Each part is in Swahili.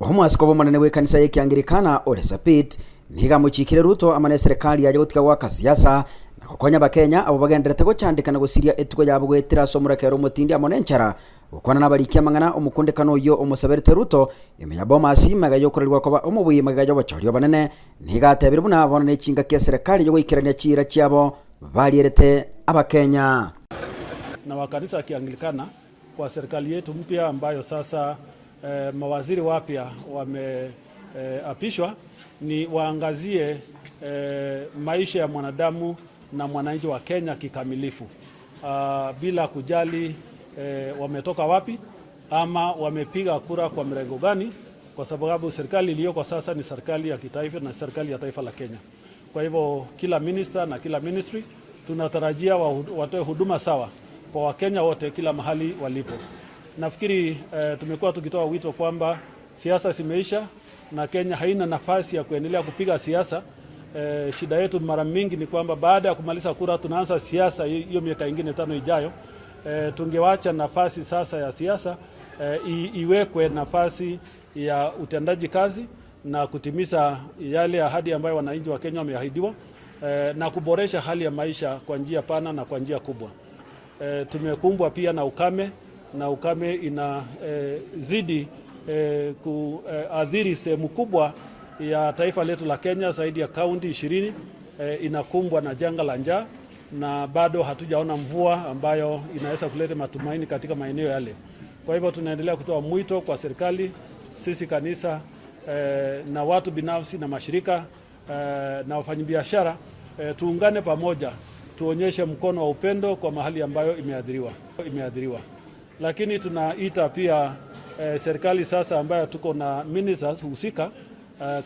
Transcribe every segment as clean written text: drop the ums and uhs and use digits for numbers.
Omwasiko omonene bwa ekanisa ya Ekiangirikana Ole Sapit nigo amochikire Ruto amo na eserekari yaye gotiga goaka siasa na gokonya Abakenya abwo bagendererete gochandeka na gosiria etugo yabo goetera ase omorakera omotindi amo nenchara. Gokwana nabariki amang'ana omokundekano oyio omosaberete Ruto ime ya Bomas magega yokorerigwa koba omobui magega y'obochori obonene nigo atebire buna bono nechingaki eserekari yogoikerania chiira chiabo barierete Abakenya. Na wa kanisa ya Kianglikana kwa serikali yetu mpya ambayo sasa mawaziri wapya wameapishwa, ni waangazie maisha ya mwanadamu na mwananchi wa Kenya kikamilifu, bila kujali wametoka wapi ama wamepiga kura kwa mrengo gani, kwa sababu serikali iliyoko sasa ni serikali ya kitaifa na serikali ya taifa la Kenya. Kwa hivyo kila minister na kila ministry tunatarajia watoe huduma sawa kwa Wakenya wote kila mahali walipo. Nafikiri tumekuwa tukitoa wito kwamba siasa zimeisha na Kenya haina nafasi ya kuendelea kupiga siasa. Shida yetu mara mingi ni kwamba baada ya kumaliza kura tunaanza siasa hiyo miaka ingine 5 ijayo. Tungewacha nafasi sasa ya siasa iwekwe nafasi ya utendaji kazi na kutimiza yale ahadi ambayo wananchi wa Kenya wameahidiwa, na kuboresha hali ya maisha kwa njia pana na kwa njia kubwa. Tumekumbwa pia na ukame, na ukame inazidi kuathiri sehemu kubwa ya taifa letu la Kenya. Zaidi ya kaunti 20 inakumbwa na janga la njaa, na bado hatujaona mvua ambayo inaweza kuleta matumaini katika maeneo yale. Kwa hivyo tunaendelea kutoa mwito kwa serikali, sisi kanisa na watu binafsi na mashirika na wafanyabiashara, tuungane pamoja tuonyeshe mkono wa upendo kwa mahali ambayo imeathiriwa. Lakini tunaita pia serikali sasa ambayo tuko na ministers husika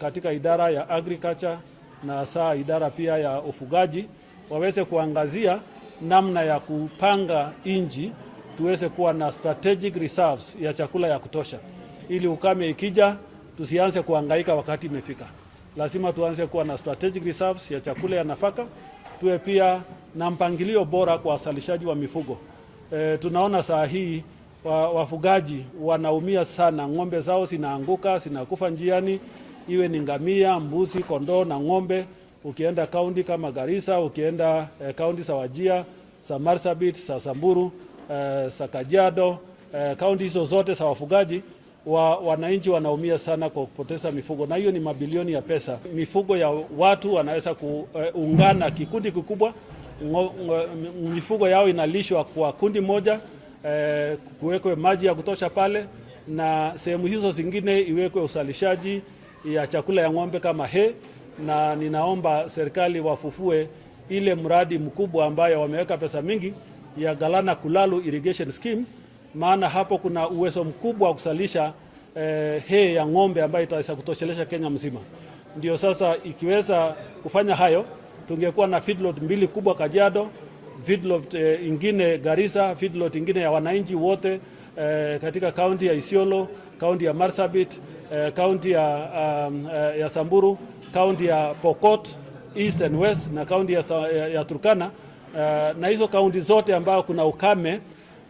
katika idara ya agriculture na hasa idara pia ya ufugaji waweze kuangazia namna ya kupanga inji tuweze kuwa na strategic reserves ya chakula ya kutosha, ili ukame ikija tusianze kuhangaika wakati imefika. Lazima tuanze kuwa na strategic reserves ya chakula ya nafaka, tuwe pia na mpangilio bora kwa wazalishaji wa mifugo. Tunaona saa hii wafugaji wanaumia sana, ng'ombe zao zinaanguka, zinakufa njiani, iwe ni ngamia, mbuzi, kondoo na ng'ombe. Ukienda kaunti kama Garissa, ukienda kaunti za Wajir, za Marsabit, za Samburu, za Kajiado, kaunti hizo zote za wafugaji wananchi wanaumia sana kwa kupoteza mifugo, na hiyo ni mabilioni ya pesa. Mifugo ya watu wanaweza kuungana kikundi kikubwa, mifugo yao inalishwa kwa kundi moja, kuwekwe maji ya kutosha pale, na sehemu hizo zingine iwekwe uzalishaji ya chakula ya ng'ombe kama hay. Na ninaomba serikali wafufue ile mradi mkubwa ambayo wameweka pesa mingi ya Galana Kulalu Irrigation Scheme, maana hapo kuna uwezo mkubwa wa kuzalisha hay ya ng'ombe ambayo itaweza kutoshelesha Kenya mzima. Ndio sasa ikiweza kufanya hayo, tungekuwa na feedlot 2 kubwa Kajiado, feedlot ingine Garissa, feedlot ingine ya wananchi wote katika kaunti ya Isiolo, kaunti ya Marsabit, kaunti ya Samburu, kaunti ya Pokot East and West na kaunti ya Turkana, na hizo kaunti zote ambao kuna ukame,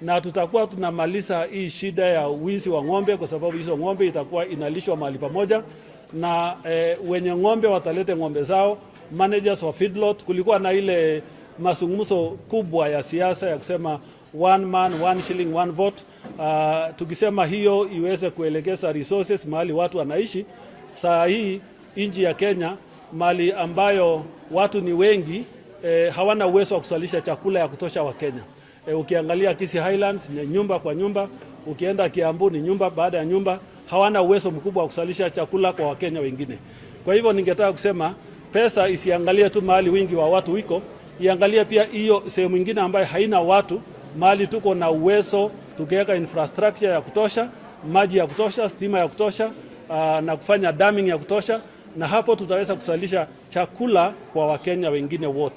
na tutakuwa tunamaliza hii shida ya wizi wa ng'ombe, kwa sababu hizo ng'ombe itakuwa inalishwa mahali pamoja, na wenye ng'ombe watalete ng'ombe zao, managers wa feedlot. Kulikuwa na ile mazungumzo kubwa ya siasa ya kusema one man, one shilling, one vote. Tukisema hiyo iweze kuelekeza resources mahali watu wanaishi. Saa hii nchi ya Kenya mahali ambayo watu ni wengi, hawana uwezo wa kuzalisha chakula ya kutosha wa Kenya. Ukiangalia Kisii Highlands ni nyumba kwa nyumba, ukienda Kiambu ni nyumba baada ya nyumba, hawana uwezo mkubwa wa kuzalisha chakula kwa Wakenya wengine. Kwa hivyo ningetaka kusema pesa isiangalie tu mahali wingi wa watu wiko, iangalie pia hiyo sehemu nyingine ambayo haina watu, mahali tuko na uwezo tukiweka infrastructure ya kutosha, maji ya kutosha, stima ya kutosha, na kufanya damming ya kutosha, na hapo tutaweza kuzalisha chakula kwa Wakenya wengine wote.